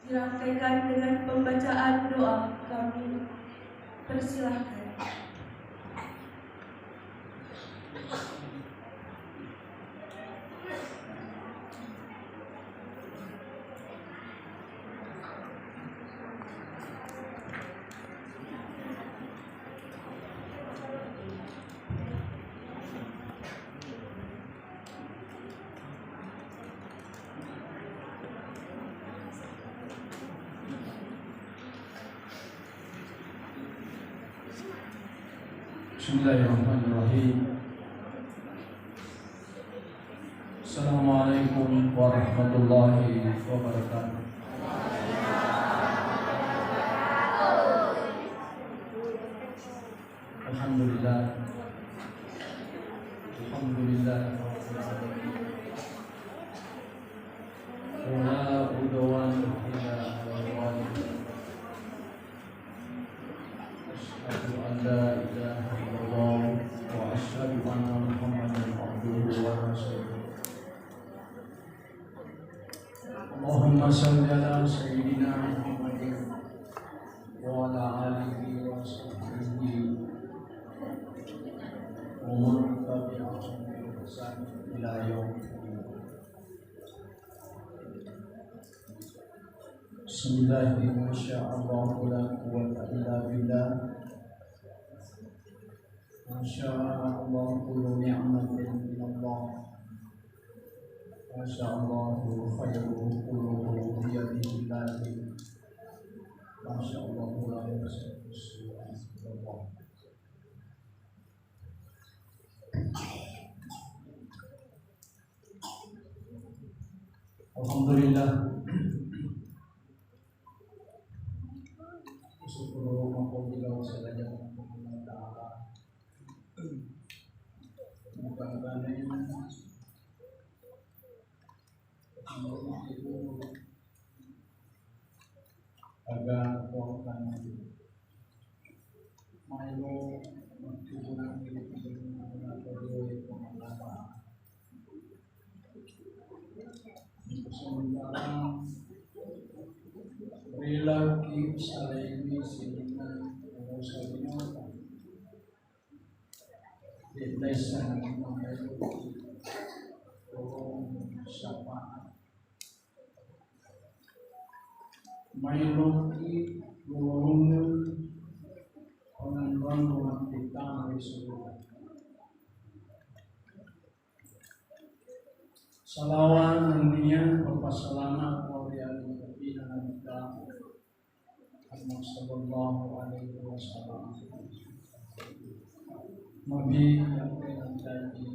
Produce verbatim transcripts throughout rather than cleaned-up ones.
Dirangkaikan dengan pembacaan doa. Kami persilahkan. Bismillahirrahmanirrahim. Assalamualaikum warahmatullahi wabarakatuh. Alhamdulillah. Alhamdulillah. Wala udwana illa ala zalimin. Asyhadu an la ilaha illallah wa asyhadu anna Muhammadan abduhu wa rasuluh. Allahumma shalli ala sayyidina Muhammadin wa ala alihi wa sahbihi wa man tabi'ahum bi ihsan ila yaumiddin. Bismillah, masya Allah, la quwwata illa billah. Masya Allah, kullu ni'matin minallah. Masya Allah, khairu kulluhu biyadillah. Masya Allah, la ilaha illallah. Alhamdulillah. Syukur mappoji lao selaja Allah Ta'ala. Mudah-mudahan aga kuakan maelo mattubunan ri panggunaan pangalaman. Sementara rela ki salaimi sininna urusan binatang. Dek laisa maelo tolong syafaat. Maeloki lolongeng panganrang matti tama ri suruga. Salawat nennia pappasalama lao ri Nabitta Muhammad sallallahu alaihi wasallam. Nabi yang menjadi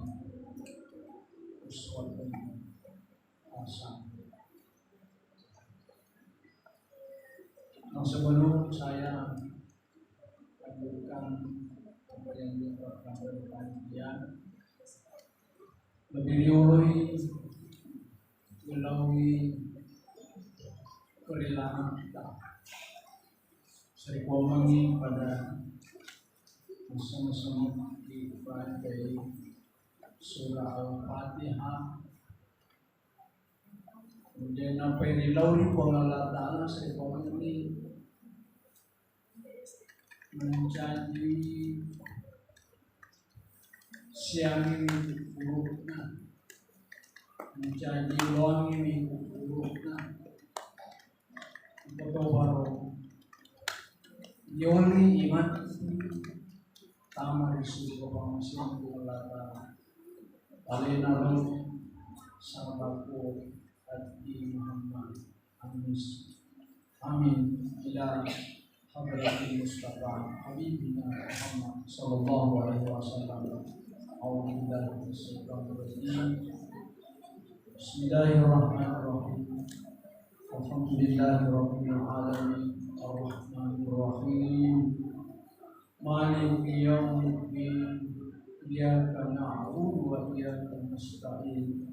uswatun hasanah. Nah, sebelum saya lanjutkan apa yang dilakukan oleh panitia, lebih rioloi, melaui kerelaan kita. Saya komengi pada sama-sama kita baca surah Al-Fatihah. Kemudian apa yang dilauri Puang Allah Ta'ala, saya komengi mencaji siangini kukkulukna, mencaji loangini kukkulukna. Iko toparo yoli imatti tama ri suruga pammasena Puang Allah Ta'ala. Alena ro sabako ati Muhammad. Amin. Amin. Ila hadratil Mustafa Habibina Muhammad sallallahu alaihi wasallam. A'udzu billahi minasyaitonir rajim. Bismillahirrahmanirrahim. Alhamdulillahi rabbil alamin. Arrahmanirrahim. مالك يوم الدين. إياك نعبد وإياك نستعين.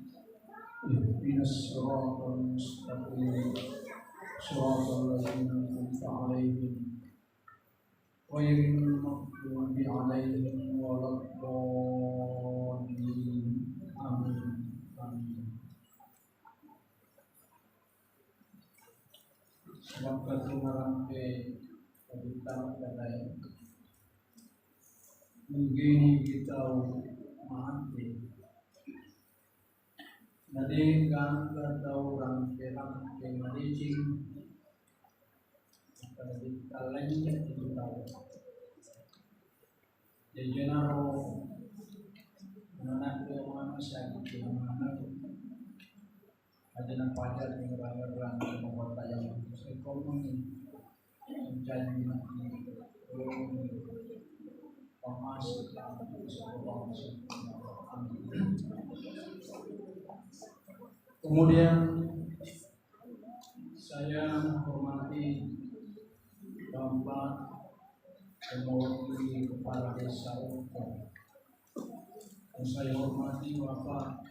اهدنا الصراط المستقيم. صراط الذين أنعمت عليهم. غير المغضوب عليهم ولا الضالين. آمين. آمين. Waktu marampe, kita mulai. Mungkin kita mati. Nadé gaga tau rampe-rampe madécéng, maka ditallainya itu tau. Jajanaro manakku yang mana sakit yang mana. Aja napaja dengan orang-orang yang membuat tayang sekolah. Kemudian saya menghormati Bapak yang mewakili Kepala Desa Rongko. Dan saya hormati Bapak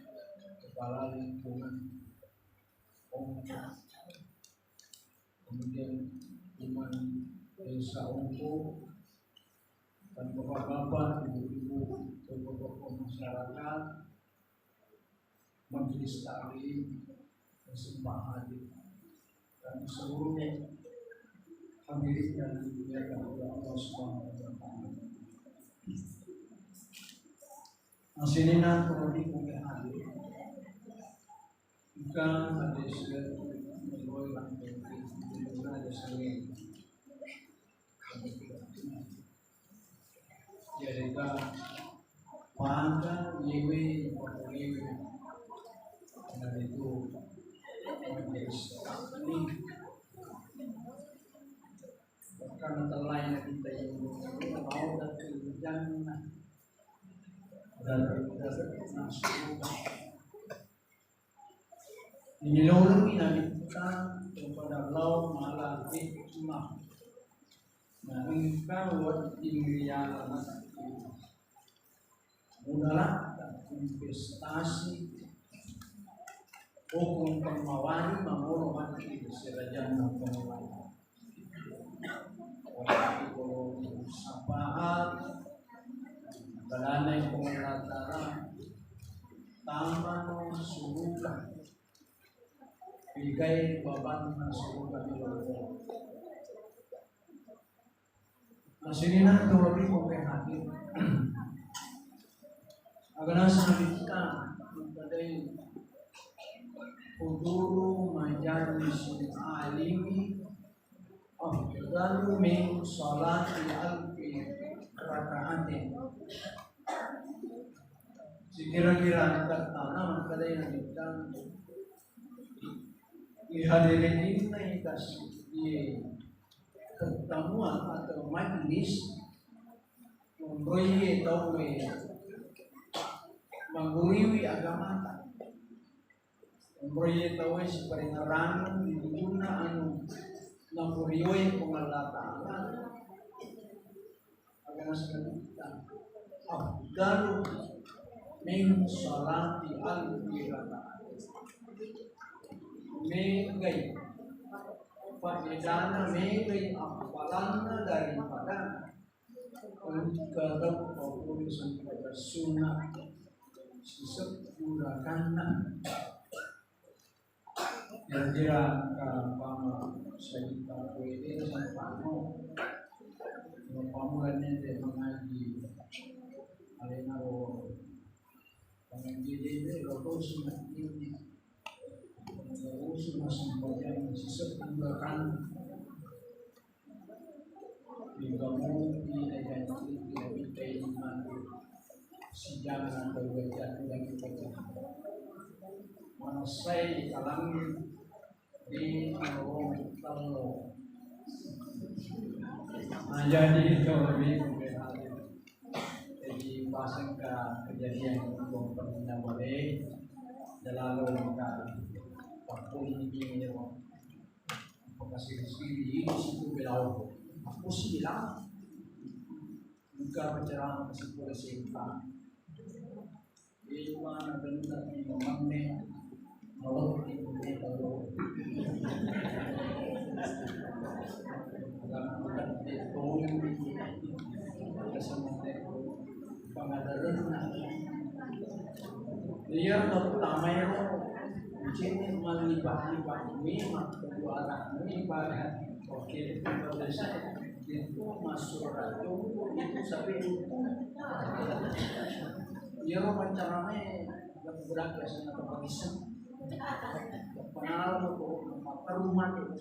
Kepala Lingkungan Rongko. Kemudian Lingkungan Desa Rongko, dan bapak-bapak, ibu-ibu, tokoh-tokoh masyarakat, majelis taklim, dan semua hadir, dan seluruh hadirin yang dimuliakan oleh Allah Subhanahu wa Ta'ala. Masinina kurang lebih hadir. Bukan ada istilah melalui lantai itu, ada sering. Jadi, Pak, pantang yewe, pokoknya dari itu menjadi ini. Karena telah yang kita yang mau dari jannah. Dan kita masuk. Ini lorong ini kita kepada lau malah hikmah. Nah, engkau wajib rialamati. Mudahlah investasi. Hukum pemawari mangoro mati serajan pemawari. Wajib syafaat. Balana yang pengelatara. Taman suruga. Bigai babanna suruga di luar. Masinina torobi ko hadir. Agana sanabita mengkadai huduru majalis alimi afdalu min salati alfi rakaatin. Sekira-kira angkat tanah mengkadai nabita dihadirinna ikasi pertemuan atau majlis, onroiye tauwe mangguriwi agamata, onroiye tauwe siparingerrang ri bujunna anu napurioi Puang Allah Ta'ala. Agana selanjutnya, afdalu min salati alfi rakaat. Megai faedana, megai afdalanna daripada engka tau pappole sempajang sunna sisebbu rakanna. Kira-kira, eh, pama seddi takkue de sampano. Mappammulani de mangaji alena ro pangaji de, de ro tosi mati. Terus masih banyak sisa tunggakan. Sijana tau wajah yang kita. Manessai kalangi di Arung Tello. Nah, jadi itu lebih mungkin hadir. Jadi pasang ke kejadian yang belum pernah boleh. Jalalu ka pakkuni ini. Makasiri-siri, ini situ belau. Aku sih bilang, buka penceramah ke sekolah S M K. Di mana benar di mana, mau di mana, kalau. Karena bukan di tolong, sama. Iya, pertama ya, kucing mandi Pak, Pak, ini mah kedua orang ini pada oke, kalau saya itu masuk rakyat itu sampai itu. Ya, orang pacarannya yang berat biasanya atau pagisan. Pengaruh tuh, rumah tuh,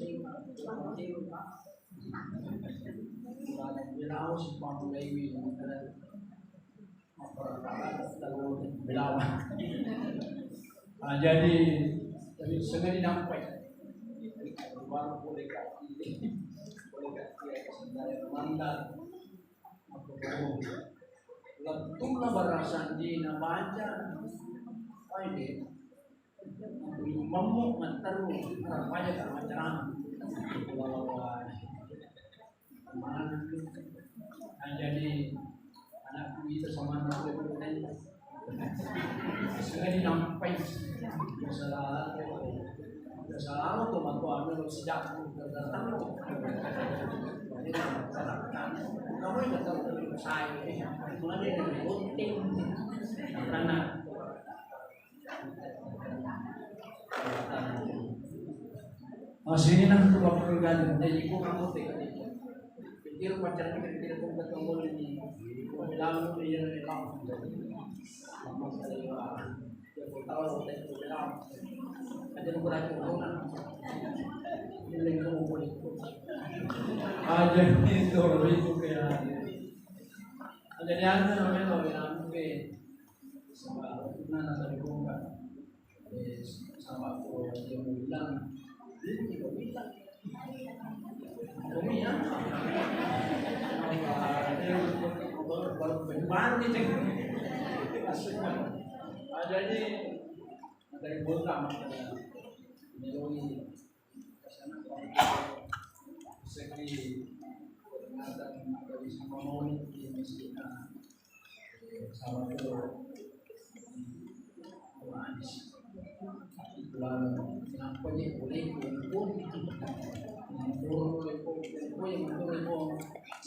Belawa. Ah, jadi, jadi sengaja nampai. Baru boleh kaki, boleh kaki, ya, sebenarnya mandar. Lettu'na barasandina baca. Pai de. Memmu matteru, arappaja tamacaran. Nah, jadi anakku itu sama anakku itu kan. Sengaja nampai. Masalah, masalah tuh, matu anu, sejak datang tuh. Jadi, kamu ingat kalau saya, mulai dari gunting. Karena Masih ini nang tukang pekerjaan, jadi ibu kamu tega. Pikir pacarnya kira-kira kamu ketemu ini, kamu bilang lu iya, iya, kamu. Kamu saya, ya, aku tahu, saya bilang. Ada aku lagi, kamu nak. Ini kamu boleh ikut. Aja itu, itu kayak. Jadi ada namanya kalau bilang, oke. Sebab, nah, nanti dibuka. Eh, sama aku yang mau bilang, ini mau bilang. Kamu ya? Baru, baru, baru nih, cek. Asik. Ada nih, dari Bogor, makanya. Meloni. Segi, ada bisa mau di masjid. Sama tuh. Manis. Lalu, kenapa dia boleh kumpul? Kumpul, kumpul, kumpul, yang kumpul, kumpul.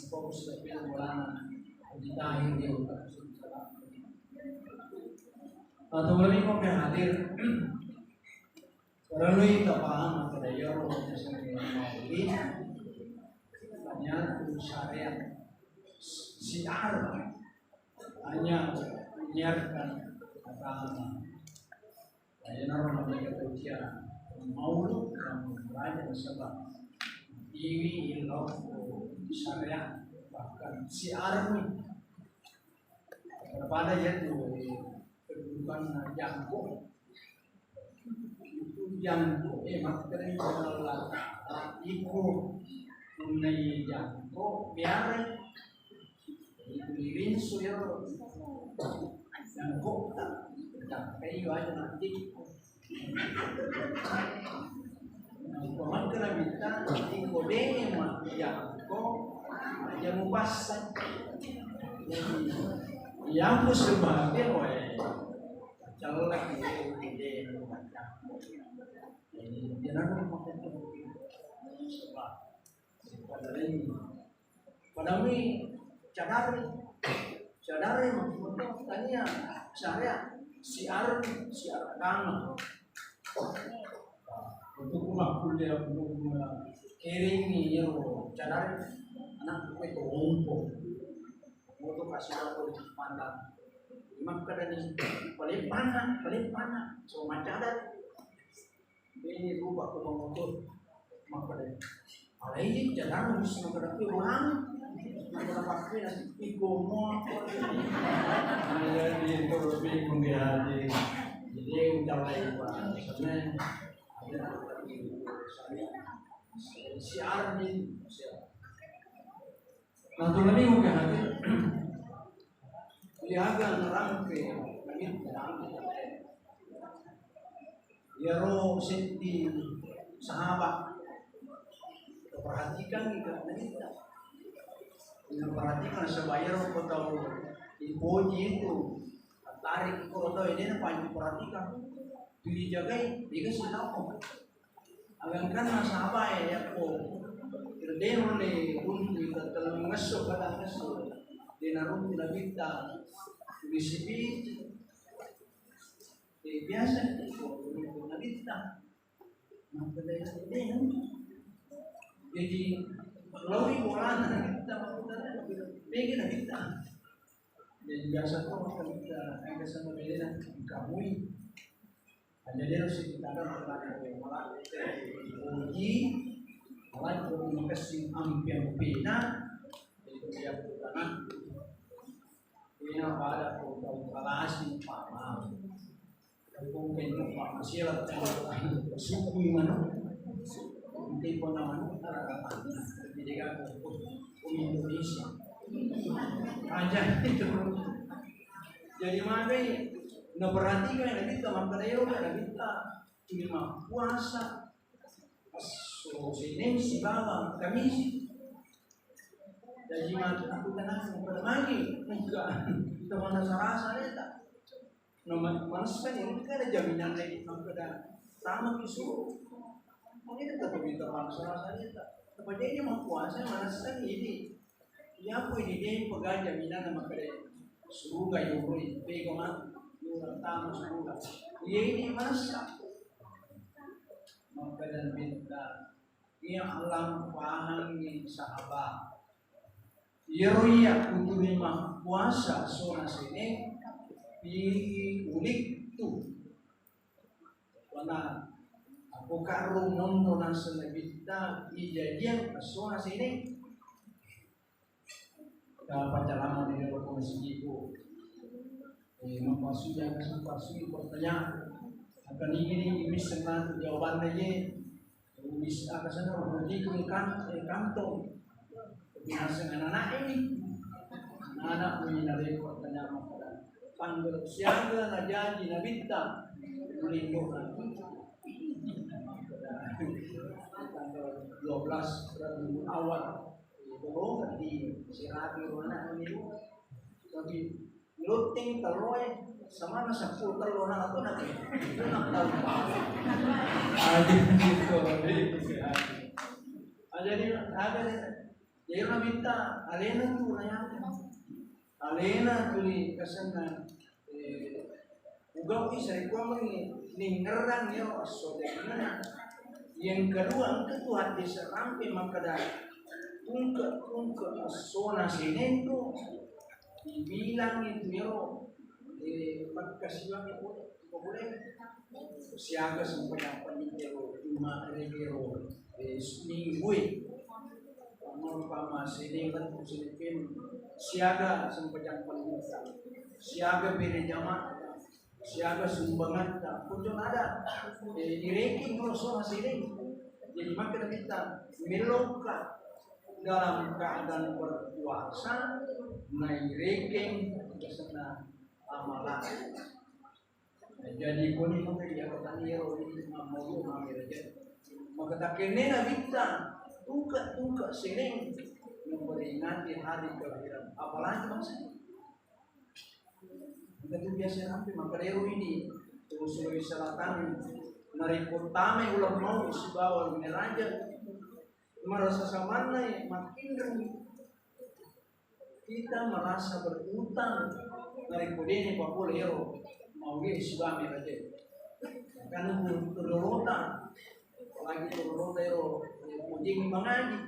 Fokus ke film bola. Di akhir dia udah. Atau lebih mau hadir. Parellui tapahang makkeda iyaro mauli hanya tu syariat, syiar, hanya menyiarkan agama. Iyanaro namanya tausia maulud, raja nasaba iwi illau syariat, bahkan syiar ni. Pada iyatu kedudukanna jangko. Jangko, eh, makkedai Allah Ta'ala, iko punnai jangko biarai. Irinsu iyaro jangko, jangkai wae nanti. Pamangkana mita, iko dene majjangko, aja mupassa. Jadi, iya musebabe wae. Cellak dene majjangko. Jadi, jangan lupa sebab pada lain. Padami cadare, cadare maksudnya tania syariat, syiar, syiar agama. Untuk rumah kuliah, untuk rumah kering ni, ya, cadare anak gue tuh ngumpul. Untuk kasih tahu di pandang. Makkeda ni, paling panas, paling panas. So, macadar. Ini rubah ko mangoto. Makkeda, alai jalan harus makkeda, "Wih, orang." Makkeda, "Pakai nasi iko mo." Jadi, itu lebih menggeliat. Jadi, udah lah, Pak. Sebenarnya, ada lagi, saya, si Armin, saya. Nah, tu lebih menggeliat. Iya, aga nerangke, iyaro seddi sahabat. Perhatikan nih, Kak, Nabitta. Perhatikan, sebab iyaro ko tau dipoji itu, tertarik ko tau ini, apa yang diperhatikan? Itu dijagai, dia kasih tahu. Agangkanna sahabae yakko irdero le runtu ita tellungesso, padangesso, de naruntu Nabitta bisi-bisi. Eh, biasa itu runtu Nabitta. Makkeda, "Dé'." Jadi, laowi bolana Nabitta, makkutana, "Mega Nabitta?" Jadi, biasa to makkeda, engka sama bedana, "Kamui." Jadi, harus kita ada malah, malah, uji, malah, makessing ampe-ampena, itu dia bukan. Ina pada kau kalasi pama. Kau kau pama siapa tahu suku mana? Mungkin pernah mana? Jadi aku Indonesia. Aja itu. Jadi mana? Nah, perhatikan, ada kita makan ayo, ada kita terima puasa. So, Senin sibawa Kamis. Jadi, matu aku tenang, pada magi, enggak, kita mana sarasa, ya, tak? Nomor, mana sekali, ini kan ada jaminan lagi, makkeda, sama kisuru. Mungkin kita minta mana sarasa, ya, tak? Tapi dia ini mau puasa, mana sekali ini. Iya, apa ini, dia pegang jaminan sama kede. Suruga, ya, bro, bego, mah. Orang tamu suruga. Iya, ini masa. Makkeda Nabitta, "I'lam, pahangngi sahabat. Iyaro iya utuli mappuasa essona Senin, fi wulidtu." Wana, aku karung nonno naseng Nabitta, ijajiang essona Senin. Ka paccalamani ri loko masigiku. Eh, mappassuja, mappassuja pertanyaan. Akan ini, ini misseng matu jawabanna ye. Mis-, aga sana, ujiku kan, eh, kantong. Biasa anak-anak ini. Anak ini nalai pertanyaan makkeda, tanggal siaga najaji Nabitta? Melindungi. Tanggal dua belas Rabiul Awal. Itu di sirabi ro anak ini. Tapi lutting telloe, samana seppulo tello na tu nanti. Itu enam tahun. Ah, gitu. Ah, jadi ada, jadi Nabitta alena tu nayata. Alena tuli kasenna, eh, ugau'i sarekkuammengngi ningngerrang iyaro esso jajianna. Yang kedua, engka tu haddese rampe makkeda, tungke-tungke essona Senin tu dibilangi tu iyaro, eh, makkasiwiangnge pole, pole. Siaga sempajang pannitta ro, Juma' rege ro, eh, minggu e. Umpama Senin lettu, Senin penu. Siaga sempajang pannitta. Siaga bere jamaah. Siaga sumbangatta. Pojona ada, eh, irekeng ro essona Senin. Jadi makkeda Nabitta, melokka dalam keadaan berpuasa, nairekeng biasana amalan. Jadi, koni maka dia kata iyaro di mammalu mami raja. Maka takkenne Nabitta, tungke-tungke Senin, memperingati hari kelahiran. Apalagi bangsa ini. Kita tu biasa rampe, maka dero ini, terus Sulawesi Selatan, narekko tamai uleng Maulud sibawa uleng Raja, marasa samanna, makkinreng. Kita merasa berutang narekko de'ni papole ero Maulid sibawa Mi'raj. Karena tu-, tu lolota, apalagi tu lolota ero, eh, pojeng mangaji.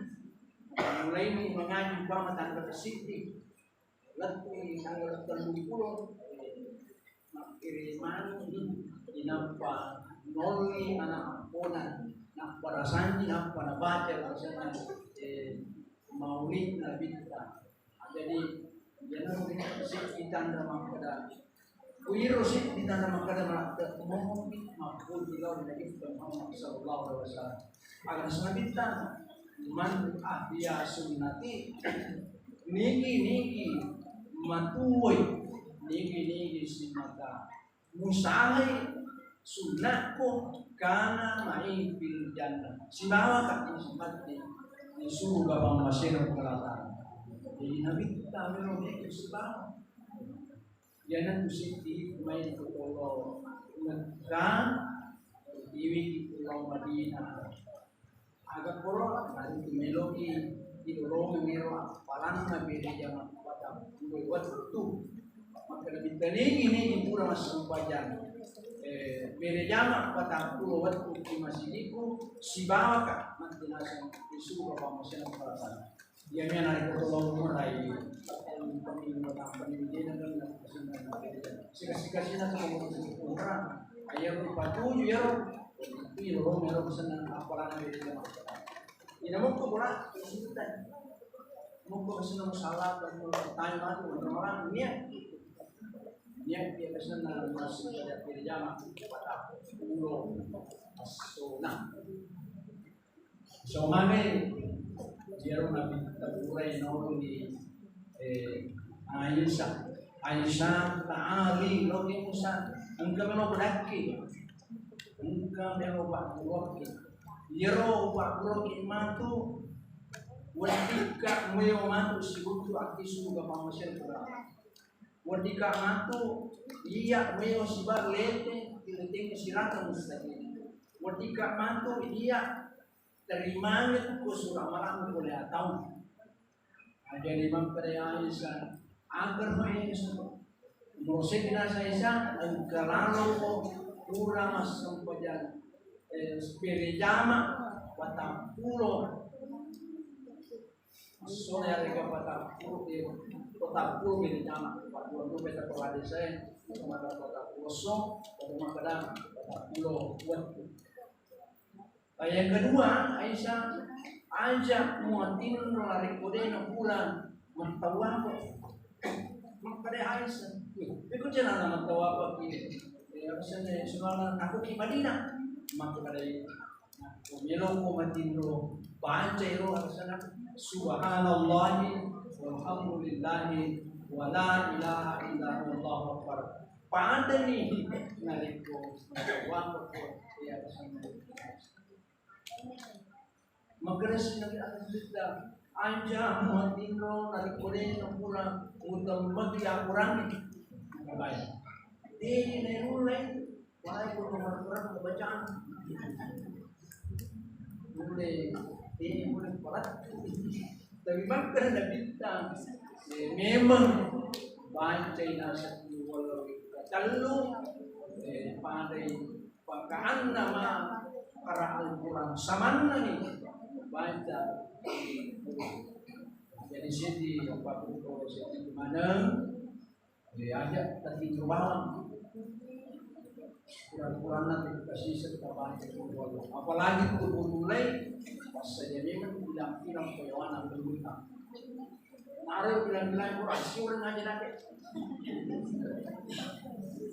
Mulai mangaji umpama tanggal siddi, lettu tanggal telluppulo, eh, makkiri mani, inappa nolli ana appona, nappa rasanji, nappa nabaca rasanna, eh, Maulid Nabitta. Jadi, iyana seddi tanra makkeda, kuiro seddi tanra makkeda, makkeda mopi mappuji lao ri Nabitta Muhammad sallallahu alaihi wasallam. Aga Nabitta, "Man ahya sunnati," nigi-nigi matuwoi, nigi-nigi simata musahai sunnakku, kana ma'i fil jannah. Sibawa ka di suruga pammasena Puang Allah Ta'ala. Jadi Nabitta melo mega sibawa. Iyana tu seddi mai ko Allah Mekah, iwi ko Allah Madinah. Aga poro, mari tu meloki dilolongeng ero appalanna bere jama pada dua wettu. Maka lebih telingi ni pura massempajang. E, Eh, bere jama patappulo wettu di masigiku, sibawaka matti naseng isuka pammasena perasaan. Iya, mena narekko tau umur ai, pemilu, pemilu, pemilu, dia kan sika-sika sina tu umur. Ayo patuju ya, pilo mero senang apalagi bere jama. Ina mukko bola, mukko senang salah dan tanya mati orang niat. Niat dia kesenangan masuk pada diri jama pada pulo asona. Somane dia nabi taburai nauni, eh, Aisyah. Aisyah, ta'ali, lo ki Musa, engka melo bedakki, engka melo pakkuroki. Iyaro pakkuroki matu, weddikka meo matu sibuttu akki suruga pammasena Puang. Weddikka matu, iya meo siba lete, iletengngi sirata mustaqim. Weddikka matu, iya terimangekko sura malammu pole atau. Jadi makkeda Aisyah, agar Aisyah. Mosek nasa Aisyah, engka lalo pura massempajang, eh, bere jama patappulo. Sore yarega patappulo, eh, patappulo bere jama. Patappulo beta kepala desa, eh, kecamatan Patappulo, so, pada makkeda patappulo wettu. Yang kedua, Aisyah, aja muatinro narekko de napura mattawwa. Makkeda Aisyah, "Iko carana mattawwa ki?" Eh, Aisyah, eh, soalna aku ki Madinah. Makkeda, "Melo ko matinro, baca iro Aisyah, Subhanallahi walhamdulillahi wala ilaha illa Allahu akbar." Padani narekko mattawwa ko, ya, Aisyah. Makkeda si Nabi Adam kita, "Aja muatinro narekko de napura utemmaki akurang." Baik. De nairulai, baik ko nomor kurang bacaan. Nulle, de nulle parattu. Tapi makkeda Nabitta, eh, memang baca nasab walau tellu, eh, padai Fakaannama qara Al-Quran, samannani baca. Jadi seddi, Bapak Ibu, seddi maneng, ya, aja tadi terbawang. Quran-Quran nanti kasih serta baca. Apalagi itu mulai pas saja memang bilang-bilang kayak mana berhutang. Mare bilang-bilang Quran, siurang aja nanti.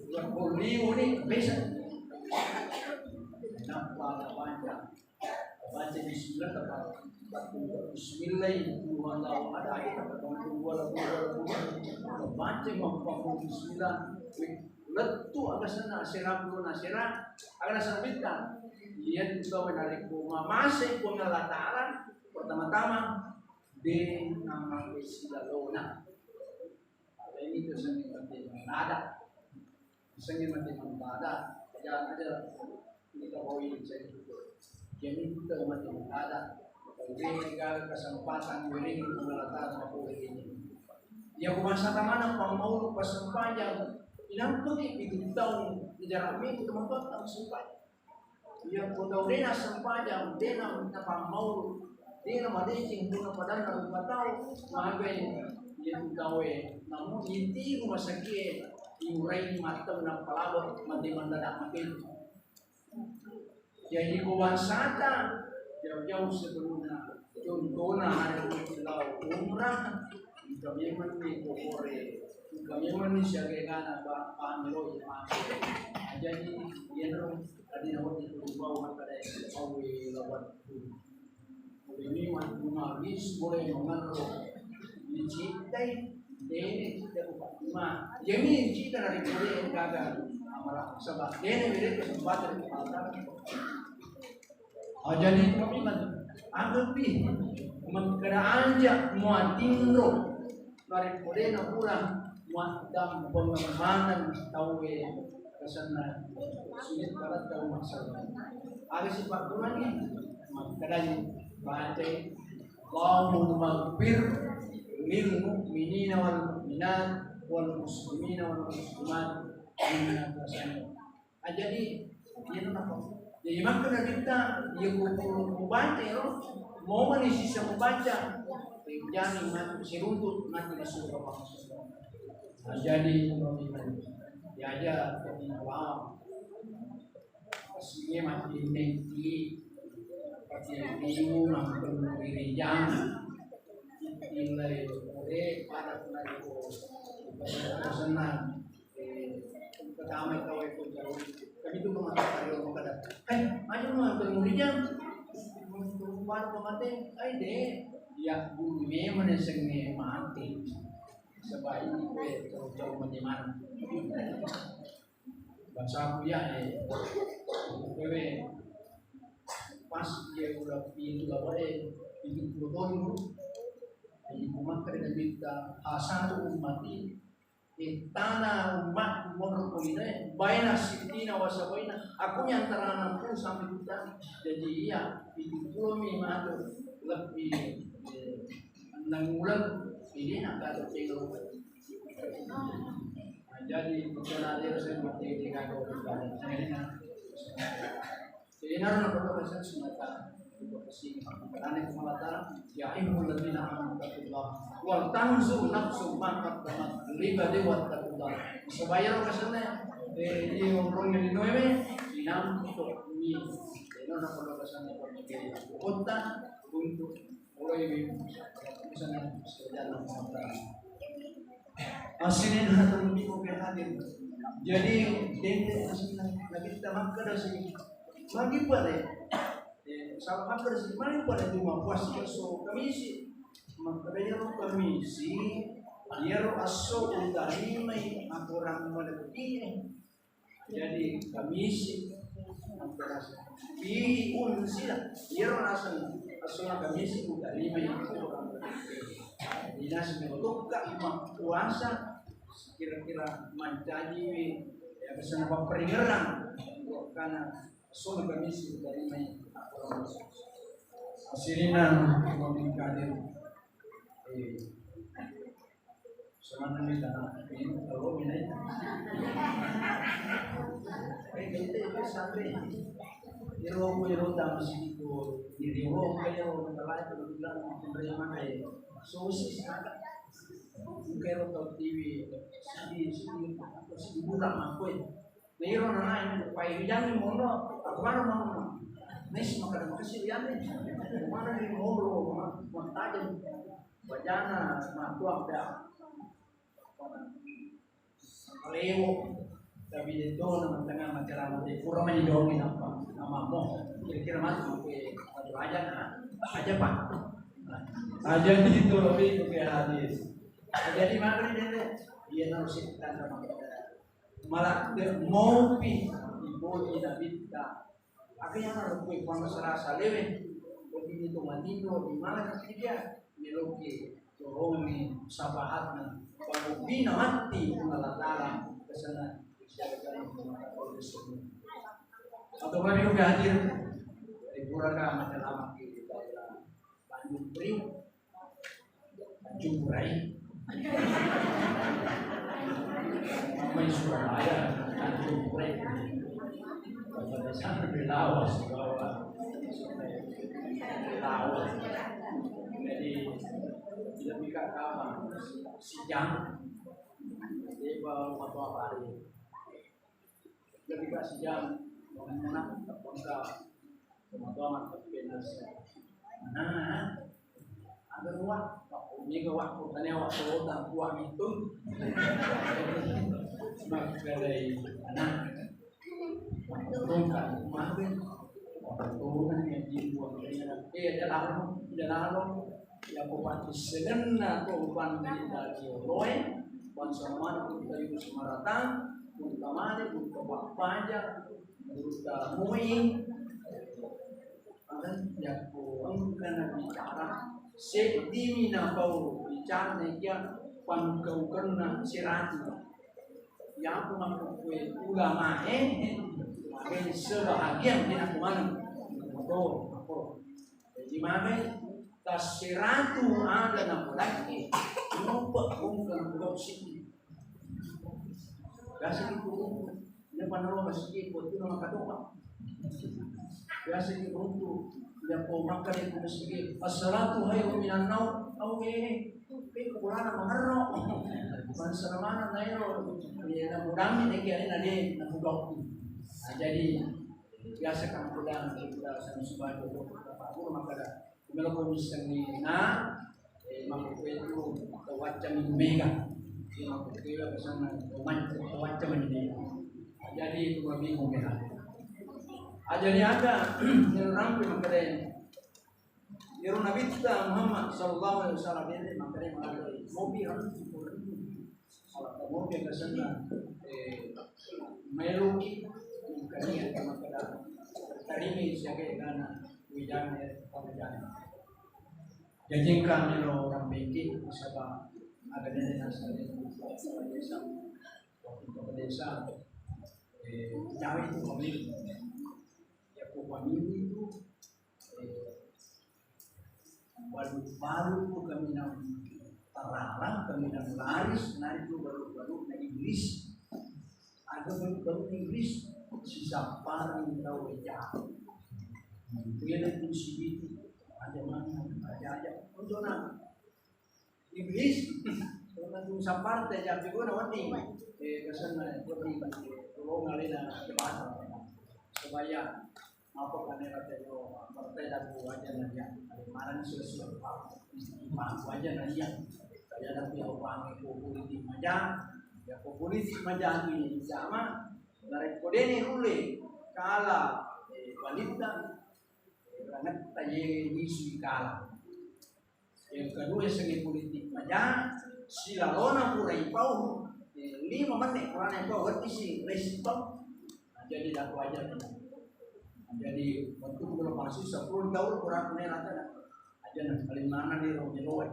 Buat boliu ni biasa. Nampak ada baca. Baca bismillah, tempat bismillah itu Allah ada ayat tempat dua, dua, dua, dua. Baca mau bismillah. Lettu aga sana sera puluh nasera aga sana minta. Iya tu tahu dari kuma masih kuma Allah Taala pertama-tama de namake silalona. Aleni tu seni mate mantada. Seni mate mantada. Aja aja kita bawa ini saya itu. Jadi kita mate mantada. Ini gagal kesempatan ini mengalahkan apa ini. Ya kumasa tamana pamau pas sempajang. Inang putih itu tahu di jarak itu tempat tak sempat. Iya, ko tau de nassempajang, de na-, napammau, de namadeceng, de napadanna rupa tau, magai iya tu tauwe, namu itiru masakie, iurai mattau nappalawa, mate mendadak mate. Jadi ko bangsata, jauh-jauh sebelumnya, contohna ada lao umrah, engka memanni kokore, engka memanni siaga egana ba-, pamelo. Jadi, iyanaro tadi nawedding tuli bau makkeda, "Awwe lawattu." Jadi, matu mabis boleh mengerro. Dicintai, dene cinta rupa. Cuma, jadi cinta dari boleh gagal. Amara, sebab dene beda kesempatan. Oh, jadi komitmen. Anggappi makkeda aja muatinro narekko de napura muaddampengemmaneng tauwe kesenna sulit barat tau masalah. Ada sifat kurangnya makkedai baca Allahumma ighfir lil mu'minina wal mu'minat wal muslimina wal muslimat innaka sami'un Ah, jadi, iya, kenapa? Jadi, maka Nabitta, iya, ku, ku, ku baca, ya, mau mana sisa ku baca, jani mati, siruntuk, mati, masuk ke rumah. Ah, jadi, ya, aja, tapi, wow. Pas ini mati, mati, pasti bingung, nonton di gereja. Nilai, ore, pada, pada, senang. Eh, pertama itu, itu jauh. Tapi itu mengatakan, dia mengatakan, "Eh, ayo, mau ke gereja." Mau ke rumah, mau mati. "Ai, deh." Ya, guru memang yang sengit mati. Sebab ini, gue, jauh-jauh, bagaimana? Bahasaku, ya, eh, wewe, pas dia udah pintu apa, eh, pintu pulo tolu, jadi ku makkeda Nabitta, "Hasatu ummati, eh, tana ummatku monro ko linoe, baina sittina wa sabaina, aku ni antara enam puluh sampai juta." Jadi iya, pintu pulo mi matu lebih, eh, enam bulan, ini agak ada tinggal. Nah, jadi, persoalan dia saya mati di kado. Jadi, nah, perlu pesan semata. Karena itu mengatakan, "Ya ayyuhalladzina amanu taqullaha wal tanzur nafsum ma qaddamat lighadin wattaqullah." Supaya lo kesannya, eh, di ngomongnya di Noe, di nampak mi. Jadi, nah, perlu pesan kota untuk Aslinya datang di mobil hadir. Jadi, dende aslinya Nabitta makkeda si, magi pale. Eh, salah makkeda si, magi pale cuma puas so kamisi. Makkeda iyaro kamisi, iyaro asso utarimai akorang malebbi. Jadi, kamisi, pi unsila, iyaro naseng, asona kamisi, utarima itu orang. Jadi, naseng tokka, ma-, puasa, kira-kira mancaji, ya, pesan apa peringeran, karena asona kamisi, utarima itu orang. Asirina, mau dikadir. Eh, Semangat nih, karena ini kalau ini. Eh, kita itu santai. Iro, iro tamu situ, iro, kayak orang lain kalau bilang, "Apa yang mana ya?" Sosis ada. Mungkin iro tahu T V, sedih, sedih, apa sih, bulan apa ya? Nah, iro nanae, pai rijang mono, aku baru mau. Nais makan kasih rijang. Mana ni mono, ma-, matajam. Wajana matuang da. Lewo. Tapi de to na tengah macerama de pura mani domi napa. Nama mo. Kira-kira masuk ke satu aja na. Aja, Pak. Aja itu lebih ke hadis. Jadi mari deh. Iya, harus kita sama. Malah de mopi iboji Nabitta. Aga yang harus kue pang serasa lewe. Jadi itu manino di mana dia meloki dorong ni sapahatna. Pangubina mati mengalatara kesana. Atau kami juga hadir. Di pura ka masalama di daerah Tanjung Priok. Tanjung Pura. Mai Surabaya, Tanjung Pura. Pada sana di Lawas, di bawah. Lawas. Jadi, tidak bisa kapan. Sijang. Jadi, kalau waktu apa hari? Jadi, Pak, sijam, mana, bangsa, semua tuan, tapi benar. Nah, ada ruang, Pak, ini ke waktu, tanya waktu, dan kuat itu. Sebagai anak, tongkat, kemarin, tongkat yang dibuat, eh, jalan, jalan, Yako paccessengenna to upannai daging oloe, bangsa manu gurutta Yunus Maratang, gurutta Malik, gurutta Pappaja, gurutta Moi. Yako engkana bicara, seddimi napau bicara naikia pangkaukenna siratu. Yako makkukue ulamae, sebahagian de nakko maneng. To, to. Jadi magai tasseratu ada napolaki, lupa bungka napolak sini. Biasa itu bungka. Depan Allah masjid, buat tu nama katoba. Biasa di runtu, dia ko makan itu masjid. As-salatu khairum minan naum. Au eh, eh, kulana mangerro. Bangsa mana nairo? Ya, na mudami deh, kiai na deh, na mudok. Nah, jadi biasa kan pulang kita sama sebab itu, apa pun maka ada. Melo ko missengngi na, eh, makkukkuetu tau wacca mani mega. Iya, makkukkuetu biasanna tau macca, tau wacca mani mega. Jadi itu mabingung ya. Ajani aga, ero rampe makkeda, ero Nabitta Muhammad sallallahu alaihi wasallam, ero makkeda, mopi harus dikurangin. Kalau kamu biasa sana, eh, meloki, kalian sama kada terima siaga dana, wijang, eh, pamejang. Jadi kami lo orang pikir, nasaba ada nenek nasaba desa, waktu ke desa, eh, cawe itu pemilik. Ya, pemilik itu, eh, balu-balu tu kaminang tararang, kaminang laris, nari tu balu-balu na iblis. Ada balu-balu na iblis, sisapparan tau eja. Dia na tu sibitu, aja mana, aja-aja. Untuk na iblis, untuk sappar te, jadi gua na wedding. Eh, kesan na wedding. Kalau ngalena jabatan, supaya apa kan era telo, partai daku aja na iya. Ada mana sudah-sudah, Pak. Pak aja na iya. Saya tapi apa, ko politik maja, ya, ko politik maja tu ini sama. Narekko dene rulle kala, eh, balita, eh, rangetta ye isu kala. Yang kedua, segi politik maja, silalona pura ipau, eh, lima menit purana ipau, wedding si restop. Nah, jadi daku aja. Nah, jadi waktu pulo masuk sepuluh tahun kurang menit rata. Aja na paling mana nih ro meloe.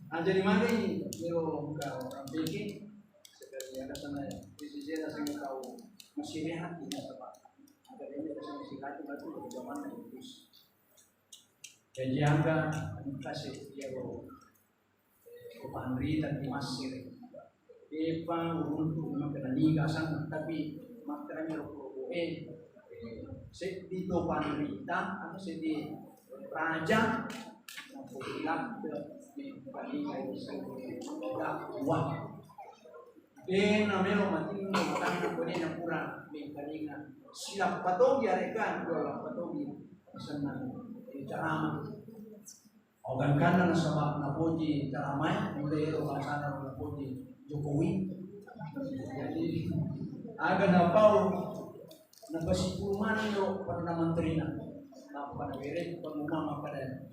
Nah, jadi mana ini ro ke orang pikir, sekali ada sana, di sisi ada sana tahu masih rehat di masa Pak. Ada ini ada sana si kaki batu, zaman terus. Jaji aga engka si iyaro, eh, panrita ki massere. Depa uruntu makkeda niga asanna, tapi makkeda mi ro purobue, eh, seddi to panrita atau seddi raja, wah. Dena melo matinro matanna ko dena pura mengkalinga. Silappa togi areka dua lappa togi senang, eh, ceramah. Ogangkanna nasaba napoji ceramah, mulai ero bahasana napoji Jokowi. Jadi aga napau napasipulumana ero perdana menterina. Apa nawereng pengumuman makkeda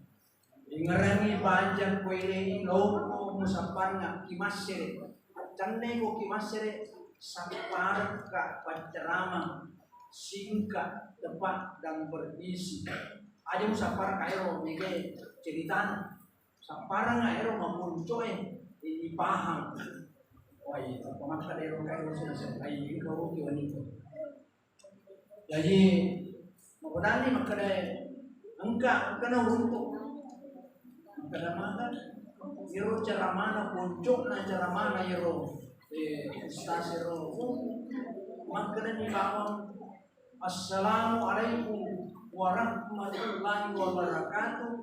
Ingerangi panjang kueleni loko musapparengnga ki massere. Accenneko ki massere, sapparekka paccerama singkat, tepat, dan berisi. Aja musapparekka ero mega ceritana. Sapparengnga ero maponcoe ipahang. Wai, tappa makkeda ero kae ero sudah selesai, ini kau rugi wanita. Jaji, makkudani makkeda engka, engka na uruntu. Makkeda maka, ero ceramana, puncukna ceramana ero, eh, ustaz ero. Makkedani bawang, "Assalamualaikum warahmatullahi wabarakatuh."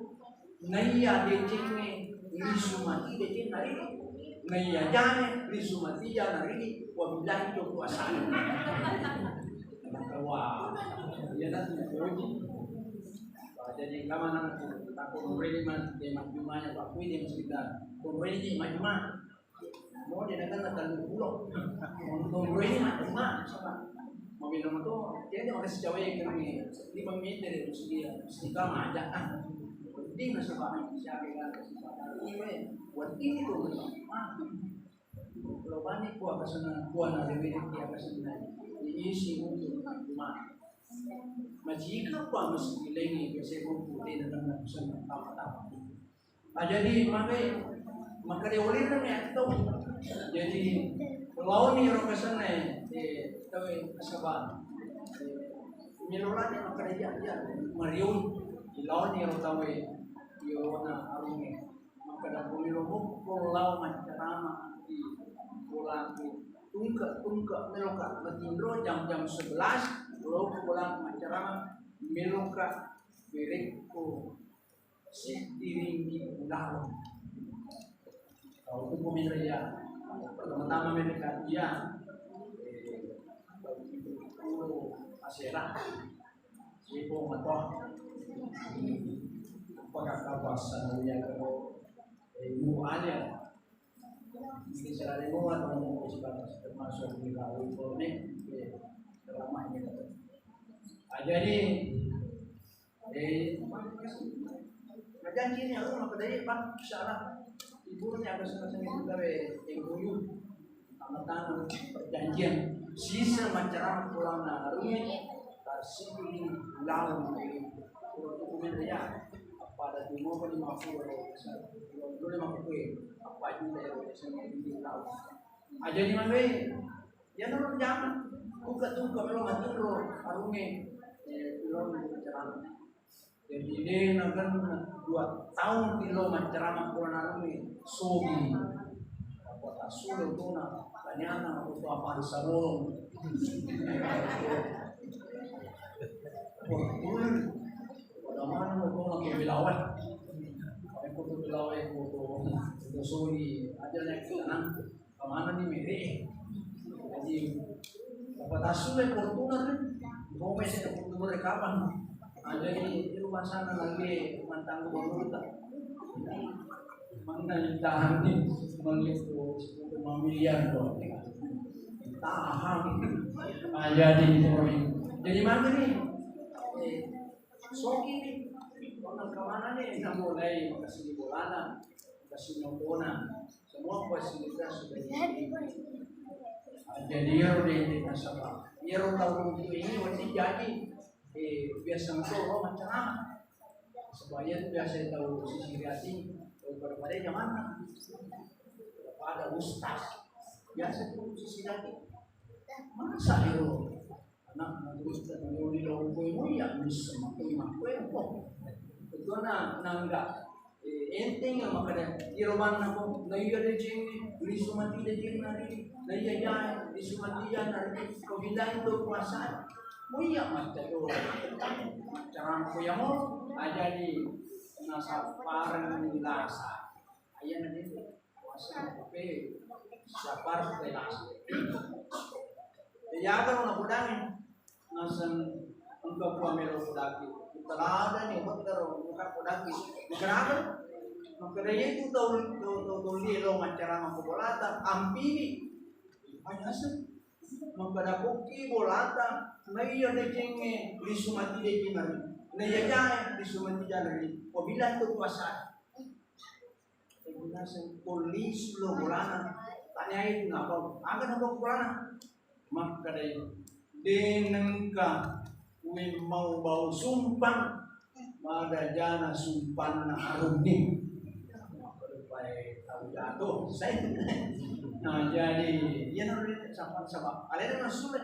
Naiya decengnge lisu mati decenna ri. Naiya jane lisu mati jana ri. Wabillahi taufiq. Wah, iya nanti uji. Wah, jadi kamana aku takut mureni man, dia majumanya, Pak, kui dia masih kita. Mureni majuma. Mau dia datang ke dalam pulau. Untuk ini mah, cuma sama. Mau bilang itu, dia ada orang sejauh yang kami. Ini pemimpin dari Rusia, sehingga ngajak kan. Ini nasaba siapa yang ada kesempatan. Ini, buat ini tuh, mah. Kalau banyak kuah kesana, kuah nari, kuah kesana. Ini isi untuk cuma. Majika kuah mesti lengi, biasa kumpul, dia datang ke sana, apa-apa. Ah, jadi magai makkeda ulireng ya tau. Jadi laoni ro kesana, eh, tau, eh, nasaba, eh, melorani makkeda iya, iya, marioi. Laoni ro tau, eh, yolona arungnge. Makkeda puliro mukko lao maccarama di bola tungke-tungke Meloka matinro jam-jam sebelas, lo pulang acara meloka berekko sitiringi ulaweng. Kau tu pemirsa ya, pertama-tama mereka dia, eh, asera, sipo matoa, apakah kau pasal ya kalau, eh, ibu ada, ini selalu mau atau mau sebatas termasuk di laut, eh, ramai gitu. Ah, jadi, eh, majanji ni aku nak dari bang, insyaallah. Ibu ni ada sama-sama kita be, yang kuyup. Tanda tangan perjanjian. Sisa macarama pulana arungnge, tarsipini laung. Pura dokumen ria, appada timoko lima puluh euro, dulu lima puluh euro, apa juta euro, sama ini laung. Aja di mana? Ya, nurut jangan. Buka tuh kalau mati lo arungnge, eh, lo macarama. Jadi, de nagenna dua taung ki lo macarama pulana arungnge, sogi. Apa tassulo tona, tanyana apa tu apa di sarong. Wah, pada mana mau tona ke belawan? Aku tu belawan, aku tu, aku tu sogi. Aja naik ke sana. Kemana nih, Mary? Jadi, apa tassu le Fortuner kan? Mau mese ke Fortuner kapan? Nah, jadi, di rumah sana lagi mantang gubernur tak? Mana ditahan nih? Melihat tuh, mamilian tuh. Tahan. Nah, jadi, jadi mana nih? Eh, Soki ni, orang kemana ni? Nak mulai makasih di bolana, makasih nontonan. Semua fasilitas sudah diberi. Ah, jadi, iyaro de nasaba. Iyaro tau itu ini, wati jadi, eh, biasa nonton, oh, macam mana? Supaya biasa tau sisi hati, daripada pada zaman. Pada ustaz. Biasa tau sisi hati. Masa iyaro? Anak, terus kita tahu di dalam kue mulia, bisa makai makai apa? Itu anak nangga. Eh, enteng ya makkeda, iyaro manna ko, na iya decengnge, lisu mati decengnge nari, na iya jae, lisu mati iya nari, ko bilang itu puasa. Mulia macca do. Cara ko ya mau, aja di nasa parang lasa. Ayana itu. Pe, saparte lasa. Jaga lo napodangi. Naseng engka kua melo podaki. Teladani, bettero, buka podaki. Kenapa? Makkedai itu tau, tau, tau, tau lie lo maccarama ko bolata, ampini. Hanya aseng. Makkeda kokki bolata, naiya decengnge lisu mati deceng nari. Naiya jae lisu mati janari. Wabila tu puasa. Naseng polisi lo bolana. Tanyai tu napau. Aga napau bolana? Makkedai, de nengka we mau bau sumpang, mada jana sumpanna arunni. Makkedai pae tau jatuh. Saya. Nah, jadi, iya nang sampan sabab. Alena nasule.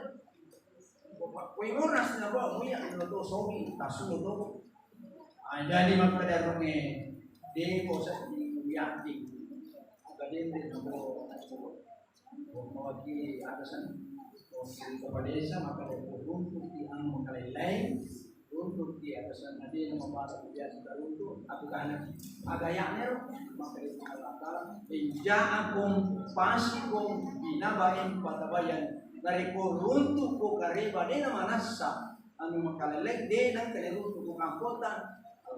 Koi monas na bawa muya lo to sogi, tasu lo to. Ah, jadi makkeda runge, de ko seddi yati. Maka dende na bawa, mewakili atasan, mewakili kepala desa, maka de ko runtuk di anu makalai-lai, runtuk di atasan na de na mabasa biasa runtuk, aku kana. Aga ya nero, maka de Allah Taala, "In ja'akum fasiqun binaba'in fatabayyanu." Narekko runtuk ko kareba de na manassa, anu makaleleng de nengka le runtu ko kampota,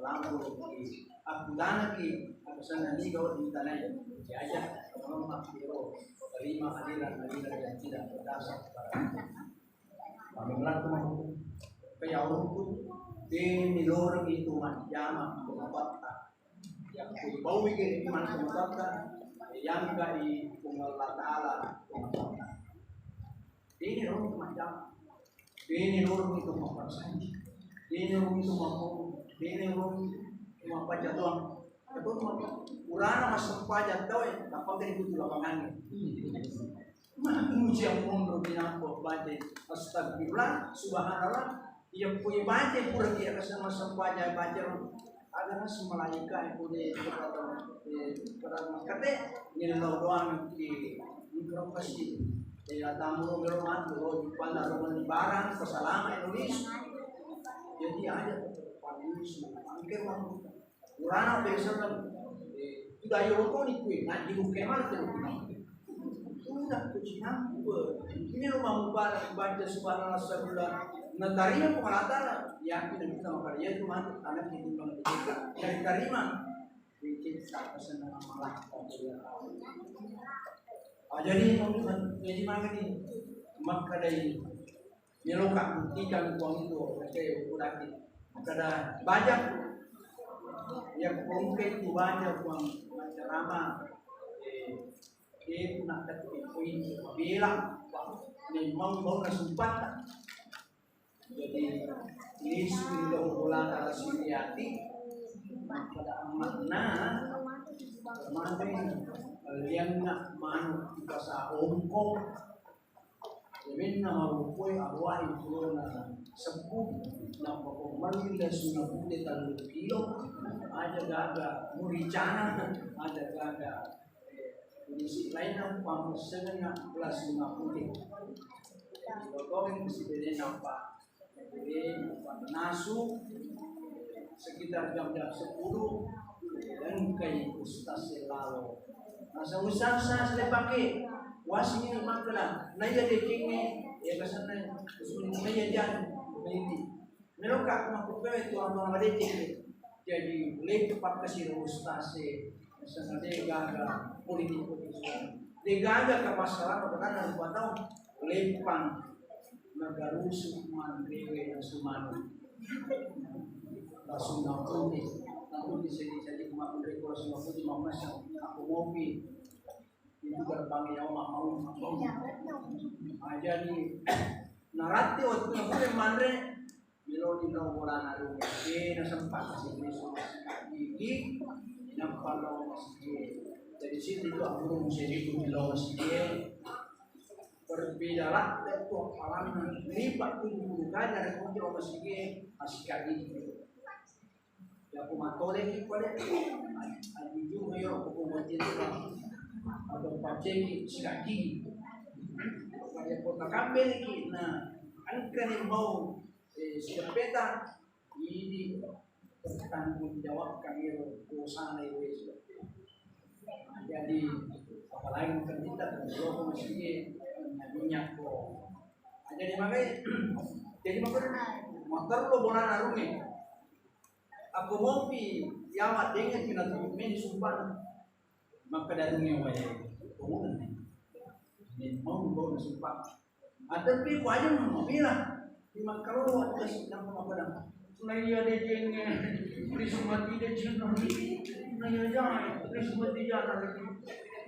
laporoki, akkutanaki, apesanna niga wedding tanai, diajak, lemma, iro, terima aliran-aliran yang tidak berdasar pada hukum. Pamulatu mako, kaya runtu, de niloreng itu majjama, ko mapatta. Yakko ibaui gere iman tomatoatta, yangkai Puang Allah Taala tomatoatta. Dene rong itu macam, dene rong itu mappasang, dene rong itu mappo, dene rong itu mappajatuang. Itu mappo. Urana massempajang tau e, tappa gare itu lapangan. Manusia monro binappo baca astagfirullah, subhanallah. Iya, kui baca pura ki aga sama sempajang baca ro. Ada nas malaika yang punya kekuatan, eh, pada makate, nillau doang di mikropasi. Ya tamu lo melo matu lo di pala lo mani barang pesalama Indonesia. Jadi aja panusu angke mah. Urana biasa kan, eh, sudah ayo lo koni kue ngaji buke mana tuh. Sudah tuh cinampe. Ini rumah mubarak baca subhanallah sebulan. Nantaria pengalatan yakin kita makan dia itu mati anak itu bang kita. Dari tarima. Bikin tak senang malah. Ah, jadi jadi mana nih? Maka dari meloka buktikan Puang itu, oke, ukuraki. Kada bajak. Ya, oke, itu bajak Puang, ceramah. Eh, eh, nak kata poin, bilang, memang mau nasumpah. Jadi, lisu ilo bola ala siliati, pada amakna, kemarin, lianna manu kita saongkong, Yaminna marupoe awai purona seppu, nappa ko melli lesu napute tellu kilo, aja gaga muricana, aja gaga, eh, kondisi lainna pammessengenna lesu napute. Lokomi siberenna pa, eh, nasu, sekitar jam-jam sepuluh, engkai ustaz lalo. Masa usah-usah sudah pakai. Wasini makkeda, naiya decengnge, ya kesanna, naiya jani, naiya. Meloka makkupewe tuang-tuang madeceng. Jadi, lepa pakkasiro ustaz e, misalnya de gaga politik, politik. De gaga kapassalan, makanya lupa tahu. Lepang. Nagarusu manrewe nasu manu. Langsung nakuti, nakuti sedih-sedih, makunreko langsung nakuti, mamasa, aku ngopi. Itu gerbang yang mau, mau, mau. Aja di narati waktu nakuti manre, meloni lo bola naru. Eh, nasempat sih, gigi, nampak lo masih. Jadi sini itu aku sedih, aku lo masih. Berbeda lah, itu apalanna. Lipat tujuh puluh kali ada kunci orang masigi, masih kaji. Ya, aku matole ki pale. Jujur, yo, aku mau cerita. Atau paceki, sikat gigi. Pada kota Kambel ki, nah, angka ni mau, eh, sikat peta, ini pertanggungjawabkan iro dosana iro Yesus. Jadi apalagi kita kalau masih minyak kok. Jadi makanya jadi makanya motor lo bola narungi. Aku ngopi yawa dengan kita tuh main sumpah. Maka dari ngewa ya, pemuda nih. Ini mau dibawa ke Simpang. Ada pi ku aja mau bilang. Di Makkaro ada sedang apa dah. Naiya de jenge, risumati de jenge. Naiya jai, risumati jana lagi.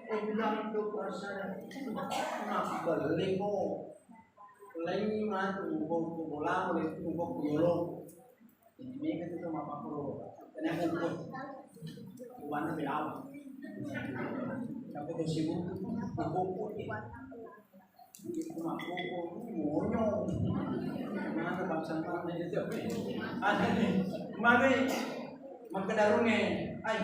Kau bilang itu perasaan. Nah, balik kok. Lain matu, mau ke bola, mau ke yolo. Ini kan itu mah pakro. Karena aku ikut. Bukan lebih awal. Aku tuh sibuk. Aku ikut. Itu mah aku ikut. Monyong. Mana bangsa mana itu? Ada nih. Mari. Maka darunge. Ai.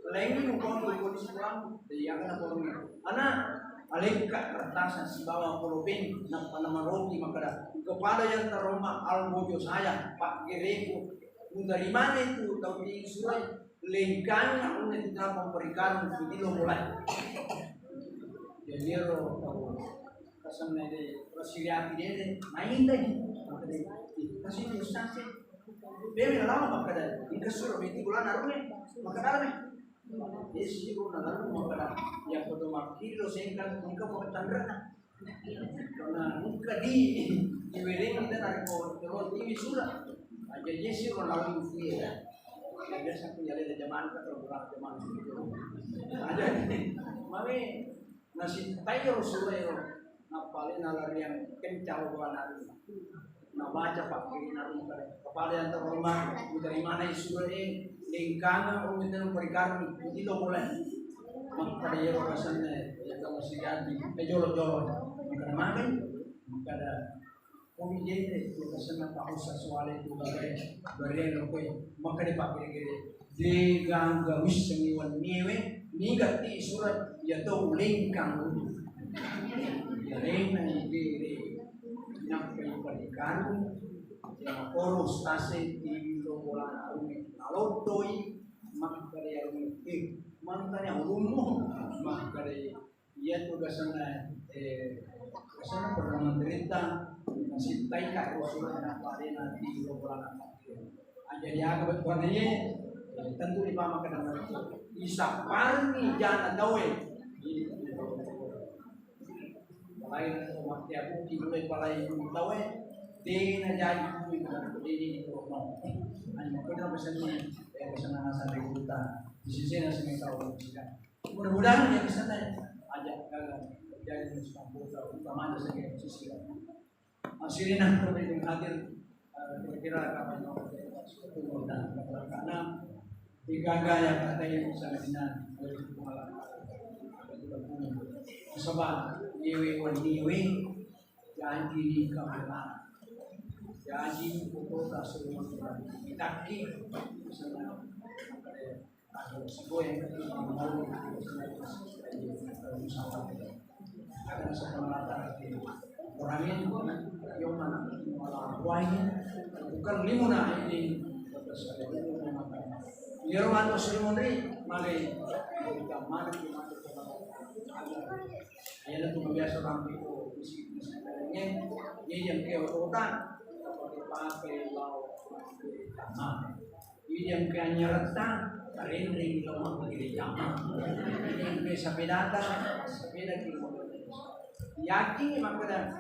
Laingngi mukono ko di sekolah, iya kana porongnya. Ana, alekka kertasan sibawa polopeng, nappa namaroti makkeda, kepada yang terhormat Al Bojo saya, Pak Gereko, mutarimana itu tau di surai, lengkana unne kita memberikan video mulai. Jadi ro tau kasanna de rasiriati dede, main lagi. Makkeda, "Ih, kasih ustaz sih." Bebe lama makkeda, "Engka suro meti bulan arune." Makkeda, Iya sih, gua nggak tahu mau pada yang foto makin lo sengkan, engka mau tanrana. Karena engka di, di wereng kita narik mau terus ini sudah. Aja iya sih, orang lalu itu ya. Ya biasa aku jalan di zaman, kata orang zaman itu. Aja, mami, nasi tayo sudah ya. Napale nalariang kencang bulan hari. Nabaca pakkirina rupa. Kepada yang terhormat, dari mana isu e, lengkana, oh, minta nomor kartu, itu mulai. Maka dia kasanna, ya, kalau si jadi, eh, jolo-jolo. Maka makan, maka ada, oh, iya, itu kasanna Pak Ustaz Suwale itu, bagai, barian lo kue, maka dia pakai gede. De gaga wissengi wenniewe, niga ti surat, iya to ulengkang. Alena ibere, nappai parikarung, ya, oro stase di lo bola arungnge. Nalottoi, makkeda arungnge, "Eh, mantanya ulummu?" Makkeda, "Iya tu gasanna, eh, gasanna Perdana Menteri ta, masittai ka ero surat na parena di lo bola na." Jadi aga bettuanna iye, eh, tentu ripaham makkeda, isapparengngi jana tauwe. Lain ko matteakuki mulai palai tauwe, dena jadi kui ko deni di kono. Ani makkeda pesanni, eh, pesanna nasang ri hutan. Di sisi nasi tau. Mudah-mudahan ya pesanna aja, eh, jadi sekamputa utama ada saja sisi. Hadirin yang hadir, eh, kira-kira kapan mau, karena tiga gaya kata yang sangat dinan oleh Tuhan. Sebab niwe wan niwe, janji ni kamera, janji foto tak semua kita ki, misalnya, Iyaro matu seri monri, male, maneng, maneng. Iyana tu biasa rampe ko bisi, bisi. Ini yang ke otak, pakai lao. Nah, ini yang ke anyaretta, renreng lao mabbereja. Ini yang ke sapedata, sepeda ki. Yakin makkeda,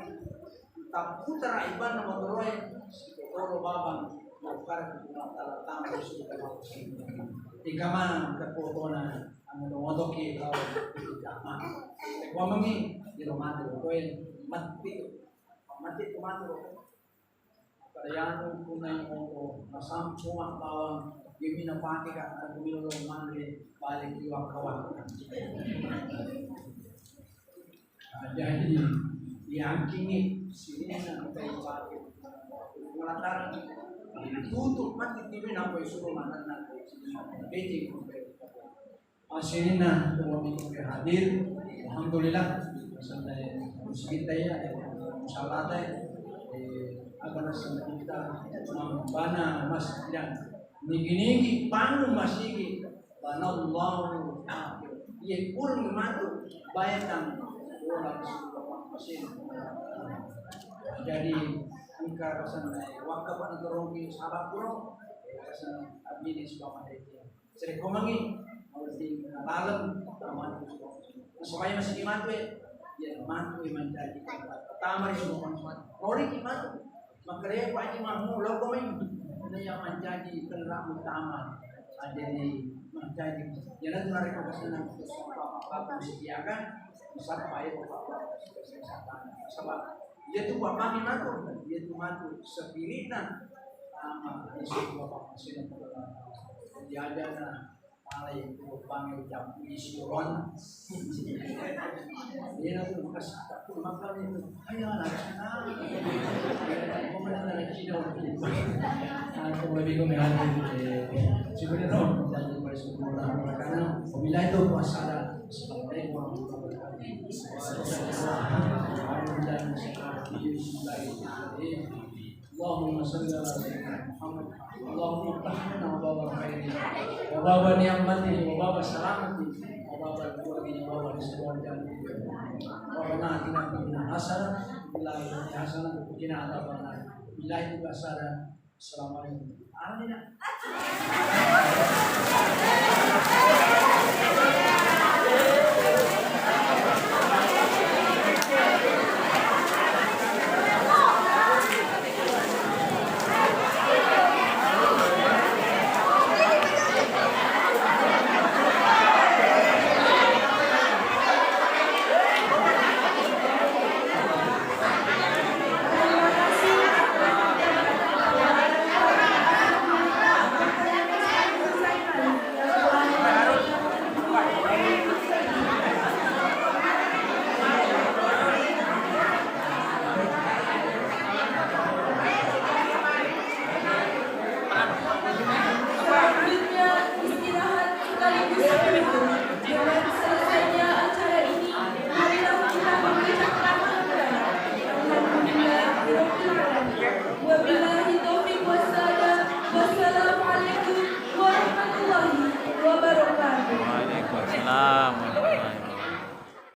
tapputara ibanna motoroe, sipotoro babang, makkara tala tama sudah. Ikama kepotona, anu motoki lao. Wamengi, di rumah tu, koe mati. Mati tu mati. Pada yanu kunai moko, masampo mabbawang, yemi napake ka, aku milo lo manre, balik di waka-waka. Nah, jadi, yakingngi, sininna kita ipake. Mengatara, tutup mati tiwi nampai suruh manenna. Becek. Masininna, tumami ke hadir. Alhamdulillah, sampai musibita ya, musalata ya. Eh, agana sampai kita mambana masjid. Nigi-nigi panu masigi. Banallahu akhir. Iya kurang matu bayatang orang masih. Jadi engka rasana wakaf anak orang di sahabat kurang. Rasana abdi di sebuah. Serekkomangngi, mesti laleng, supaya masih matu, ya, matu mancaji. Pertama di semua. Roriki matu. Makanya Pak Haji Mahmud, lo komen. Ini yang mancaji kendaraan utama. Jadi mancaji. Jangan menarik ke sana. Bapak-bapak disediakan, bisa bayar bapak-bapak. Sebab dia tuh bapak matu, dia tuh matu. Spiritnya sama, di situ bapak masih. Diajarkan. Alai, itu panggil jam isi orang. Iya, aku bekas aku makan itu. Ayo, anak. Aku mana ada Cina waktu itu. Aku lebih kau melihat, eh, sebenarnya orang jangan bersyukur karena pemilihan itu puasa ada. Assalamualaikum warahmatullahi wabarakatuh. Waalaikumsalam warahmatullahi wabarakatuh. اللهم صل على سيدنا محمد. اللهم افتح لنا باب الخير وباب النعمة وباب السلامة وباب القوة وباب الرزق والجنة. ربنا آتنا في الدنيا حسنة وفي الآخرة حسنة وقنا عذاب النار. بالله حسنة. السلام عليكم. آمين. Ah,